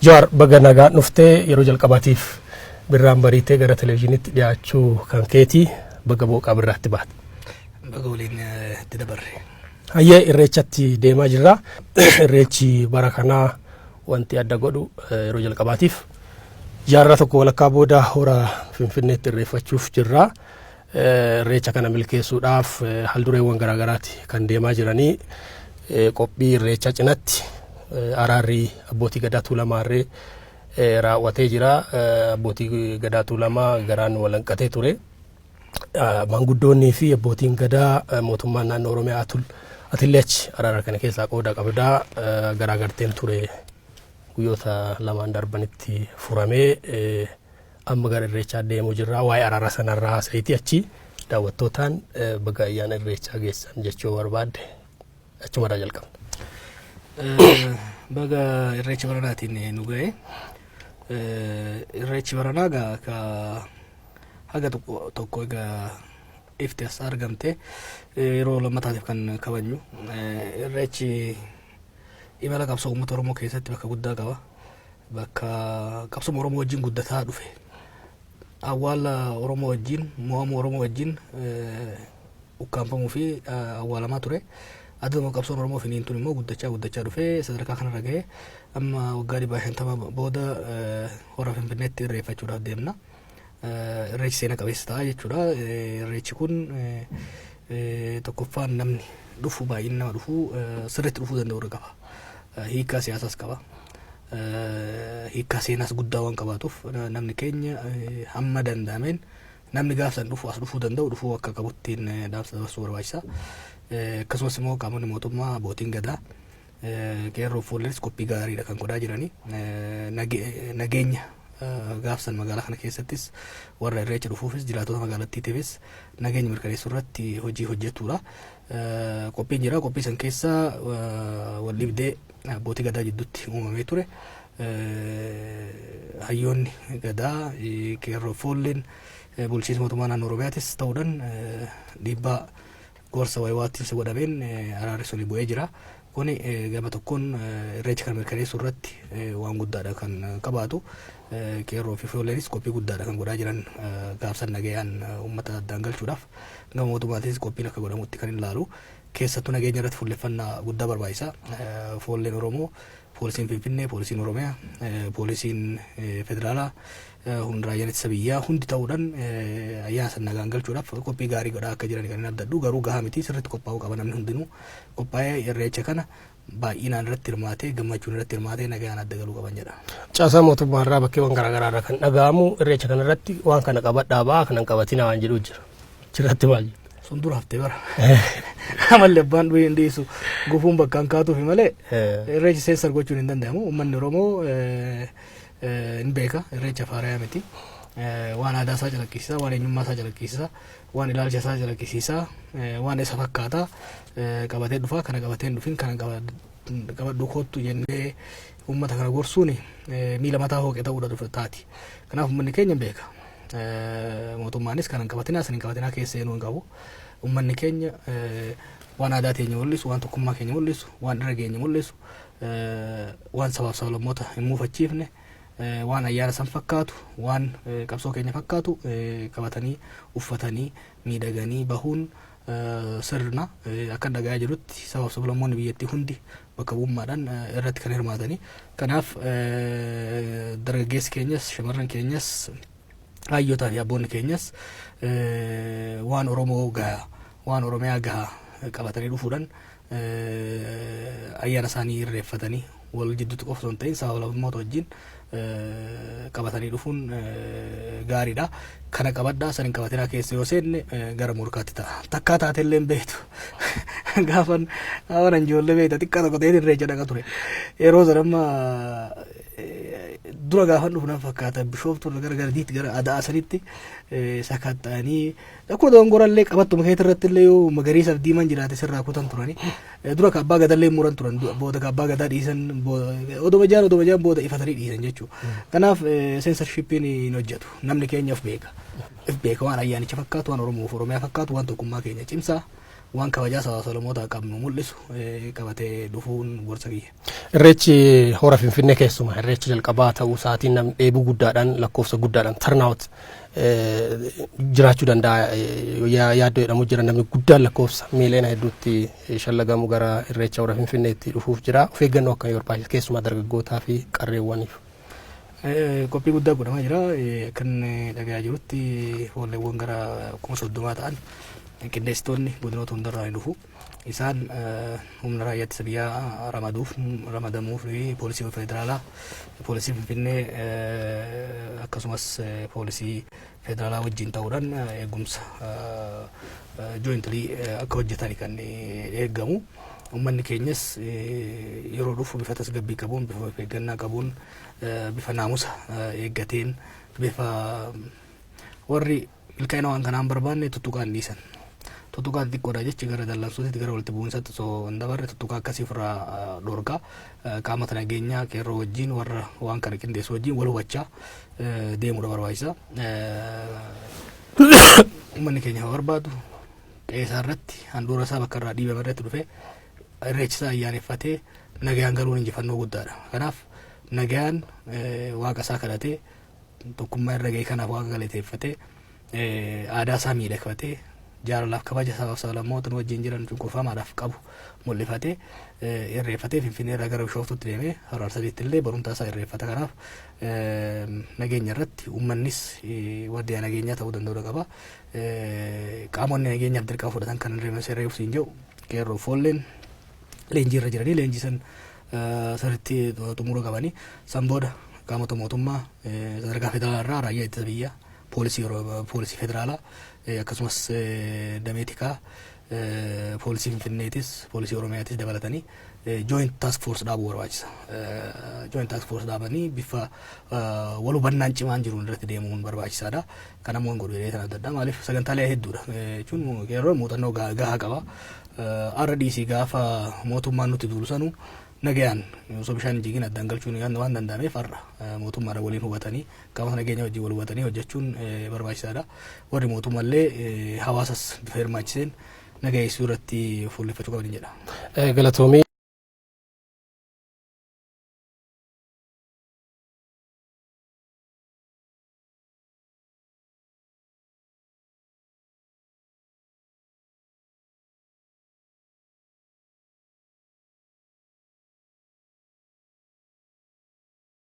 Jawaar, baga nagaan dhuftee. Yeroo jalqabaatiif birraan bariitee gara televezyiiniitti dhiyaachuu kan keetii, baga booqaa birraatti baate. Baga waliin itti dabarre. Hayyee, irreechatti deemaa jirra. Irreechi bara kanaa wanti adda godhu yeroo jalqabaatiif jaarraa tokko walakkaa booda hora Finfinneetti irreeffachuuf jirra. Irreecha kana milkeessuudhaaf haldureewwan garaagaraati kan deemaa jiranii. Qophii irreechaa cinatti araarri abbootii gadaa Tuulamaarree raawwatee jira. Abbootii gadaa Tuulamaa garaan walanqatee ture. Maanguddoonnii fi abbootiin gadaa, mootummaan naannoo Oromiyaa, atul atillee achi araara kana keessaa qooda qabdaa, garaagarteen ture guyyoota lamaan darbanitti furamee amma gara irreechaa deemuu jirra. Waa'ee araara sanarraa haasa'itii achi daawwattootaan baga ayyaana irreechaa geessan jechuu barbaadde achumarraa jalqabna. Baga irreecha baranaatiin nu ga'e. Irreechi baranaa gaa ka haga tokko tokko egaa ifti as argamte yeroo lammataatiif kan kabajnu. Irreechi imala qabsoo uummata Oromoo keessatti bakka guddaa qaba. Bakka qabsoo Oromoo wajjin guddataa dhufe. Awwaala Oromoo wajjin, mo'amuu Oromoo wajjin ukkaanfamuu fi awwaalamaa ture. Aduma qabsoon Oromoo finiintuun immoo guddachaa guddachaa dhufee sadarkaa kanarra gahee amma waggaa 150 booda hora Finfinneetti irreeffachuudhaaf deemna. Irreechi seena qabeessa ta'a jechuudha. Irreechi kun tokkoffaan namni dhufu, baay'inni nama dhufu sirriitti dhufuu danda'u irra qaba. Hiikkaa siyaasaas qaba. Hiikkaa seenaas guddaa waan qabaatuuf namni keenya hamma danda'ameen namni gaafsan dhufu as dhufuu danda'u dhufuu akka qabuttiin dhaamsa dabarsuu barbaachisa. Akkasumas immoo qaamonni mootummaa, abbootiin gadaa, qeerroo foollees qophii gaariidha kan godhaa jiranii. Nageenya gaafsan magaalaa kana keessattis warra irreecha dhufuufis jiraatota magaalattiitiifis nageenya mirkaneessuu irratti hojii hojjetuudha. Qophiin jira. Qophii san keessa wal dhibdee abbootii gadaa jidduutti uumamee ture. Hayyoonni gadaa, qeerroo foolleen, bulchiinsa mootummaa naannoo Oromiyaatis ta'uudhaan dhiibbaa gorsa wayiwaattiinsa godhameen araarri suni bu'ee jira. Kuni gama tokkoon irreecha kana mirkaneessuu irratti waan guddaadha kan qabaatu. Qeerroo fi foolleenis qophii guddaadha kan godhaa jiran gaafsan nagayaan uummata addaan galchuudhaaf. Gama mootummaatiinis qophiin akka godhamutti kan ilaalu. Keessattuu nageenya irratti fuulleffannaa guddaa barbaachisa. Foolleen Oromoo, poolisiin Finfinnee, poolisiin Oromiyaa, poolisiin federaalaa, humna raayyaan ittisa biyyaa hundi ta'uudhaan ayyaana sana nagaan galchuudhaaf qophii gaarii godhaa akka jiran kan hin abdadhu. Garuu gahaa miti, sirriitti qophaa'uu qaba. Namni hundinuu qophaa'ee irreecha kana baay'inaan irratti hirmaatee, gammachuun irratti hirmaatee nagaan adda galuu qaban jedha. Caasaa mootummaa irraa bakkeewwan garaagaraa irraa kan dhaga'amu irreecha kana irratti waan kana qabadhaa ba'a, kana hin qabatinaa waan jedhu jira. Achirratti maal jettu? Sun dura haftee bara. Amalli abbaan du'e hin dhiisu, gufuun bakka hin kaatuufi malee irreechi seensar gochuun hin danda'amu. Uummanni Oromoo hin beeka, irreecha faarayaa miti. Waan aadaa isaa calaqqisiisa, waan eenyummaa isaa calaqqisiisa, waan ilaalcha isaa calaqqisiisa, waan isa fakkaata qabatee dhufa. Kana qabatee hin dhufin, kana qabadhu kottu jennee uummata kana gorsuun miila mataa hooqe ta'uudha dhufa taati. Kanaaf uummanni keenya hin beeka. Mootummaanis kana hin qabatinaa, san hin qabatinaa keessa seenuu hin qabu. Uummanni keenya waan aadaa teenya mul'isu, waan tokkummaa keenya mul'isu, waan irra geenye mul'isu, waan sabaaf sablammoota hin muufachiifne, waan ayyaana san fakkaatu, waan qabsoo keenya fakkaatu qabatanii, uffatanii, miidhaganii bahuun sirna. Akka dhagayaa jirutti sabaaf sablammoonni biyyattii hundi bakka bu'ummaadhaan irratti kan hirmaatanii. Kanaaf dargaggeessi keenyas, shamarran keenyas, hayyootaa fi abboonni keenyas waan Oromoo gahaa, waan Oromiyaa gahaa qabatanii dhufuudhaan ayyaana isaanii irreeffatanii wal jidduutti qofa osoo hin ta'in saba lammoota wajjin qabatanii dhufuun gaariidha. Kana qabadhaa, san hin qabatinaa keessa yoo seenne gara morkaatti ta'a. Takkaa taatellee hin beektu. Gaafan gaafan ijoollee beekta xiqqaa tokko ta'ee irreecha dhaqa ture. Yeroo sana amma dura gaafan dhufu nan fakkaata, Bishooftuu irra gara gardiitti gara adaa sanitti sakatta'anii akkuma dogongorallee qabattuma keetii irratti illee yoo magariisaaf diimaan jiraate sirraa kutan turani. Dura ka abbaa gadallee muran turan, booda ka abbaa gadaa dhiisan, oduma jaan oduma jaan booda ifatanii dhiisan jechuudha. Kanaaf seensarshiippiin hin hojjetu. Namni keenya of beeka. Of beeka, waan ayyaanicha fakkaatu, waan Oromoof Oromiyaa fakkaatu, waan tokkummaa keenya cimsaa, Waan kabajaa sabaa sablammootaa qabnu mul'isu qabatee dhufuun gorsa kiyya. Irreechi hora Finfinnee keessumaa irreechi jalqabaa ta'uu isaatiin namni dheebuu guddaadhaan, lakkoofsa guddaadhaan turnout jiraachuu danda'a yaaddoo jedhamu jira. Namni guddaan lakkoofsa miiliyoona hedduutti shallagamu gara irreecha hora Finfinneetti dhufuuf jira. Of eeggannoo akkamii barbaachisa keessumaa dargaggootaa fi qarreewwaniif? Qophii guddaa godhamaa jira. Kan dhagayaa jirutti foolleewwan gara 30,000 ta'an qindeessitoonni godinoota hundarraa ni dhufu. Isaan humna raayyaa ittisa biyyaa ramaduuf ramadamuu fi poolisii federaalaa, poolisii Finfinnee akkasumas poolisii federaalaa wajjin ta'uudhaan eegumsa jointly akka hojjetan kan eegamu. Uummanni keenyas yeroo dhufu bifa tasgabbii qabuun, bifa of eeggannaa qabuun, bifa naamusa eeggateen, bifa warri milkaa'ina waan kanaan barbaanne tuttuqaan dhiisan. Tuttuqaan xiqqoodha jechi gara dallansuutti, gara walitti bu'iinsaatti osoo hin dabarre tuttuqaa akkasii ofirraa dhorkaa, qaamota nageenyaa qeerroo wajjin, warra waan kana qindeessu wajjin wal hubachaa deemuudha barbaachisa. Uummanni keenya barbaadu qe'ee isaa irratti, handhuura isaa bakka irraa dhiibame irratti dhufee irreecha isaa ayyaaneffatee nagayaan galuun injifannoo guddaadha. Kanaaf nagayaan waaqa isaa kadhatee, tokkummaa irra ga'e kanaaf waaqa galateeffatee, aadaa isaa miidhagfatee, jaalalaaf kabaja sabaaf sablammoota nu wajjin jiran cunqurfamaadhaaf qabu mul'ifatee irreeffatee Finfinnee irraa gara Bishooftuutti deemee Hora Arsadiitti illee barumsaa isaa irreeffata. Kanaaf nageenya irratti uummannis waardiyaa nageenyaa ta'uu danda'uu qaba. Qaamonni nageenyaaf dirqama fudhatan kan reefu siin jedhu qeerroo foolleen leenjii irra jiranii leenjii san sirriitti xumura qabanii, san booda qaamota mootummaa sadarkaa federaalaa irraa raayyaa ittisa biyyaa, poolisii, poolisii federaalaa, akkasumas damee tikaa poolisii Finfinneetis, poolisii Oromiyaatis dabalatanii joint task force dhaabuu barbaachisa. Joint task force dhaabanii bifa wal hubannaan cimaan jiruun irratti deemuun barbaachisaadha. Kan ammoo hin godhu jedhee adda addaa maaliif sagantaalee hedduudha jechuun qeerroo muuxannoo gahaa qaba. RDC gaafa mootummaan nutti duulu sanuu nagayaan osoo bishaan hin jigin addaan galchuun waan danda'ameef, har'a mootummaadha waliin hubatanii, qaama nageenya wajjin wal hubatanii hojjechuun barbaachisaadha. Warri mootummaallee hawaasas bifa hirmaachiseen nagayeessuu irratti fuulleffachuu qaban jedha. Galatoomii.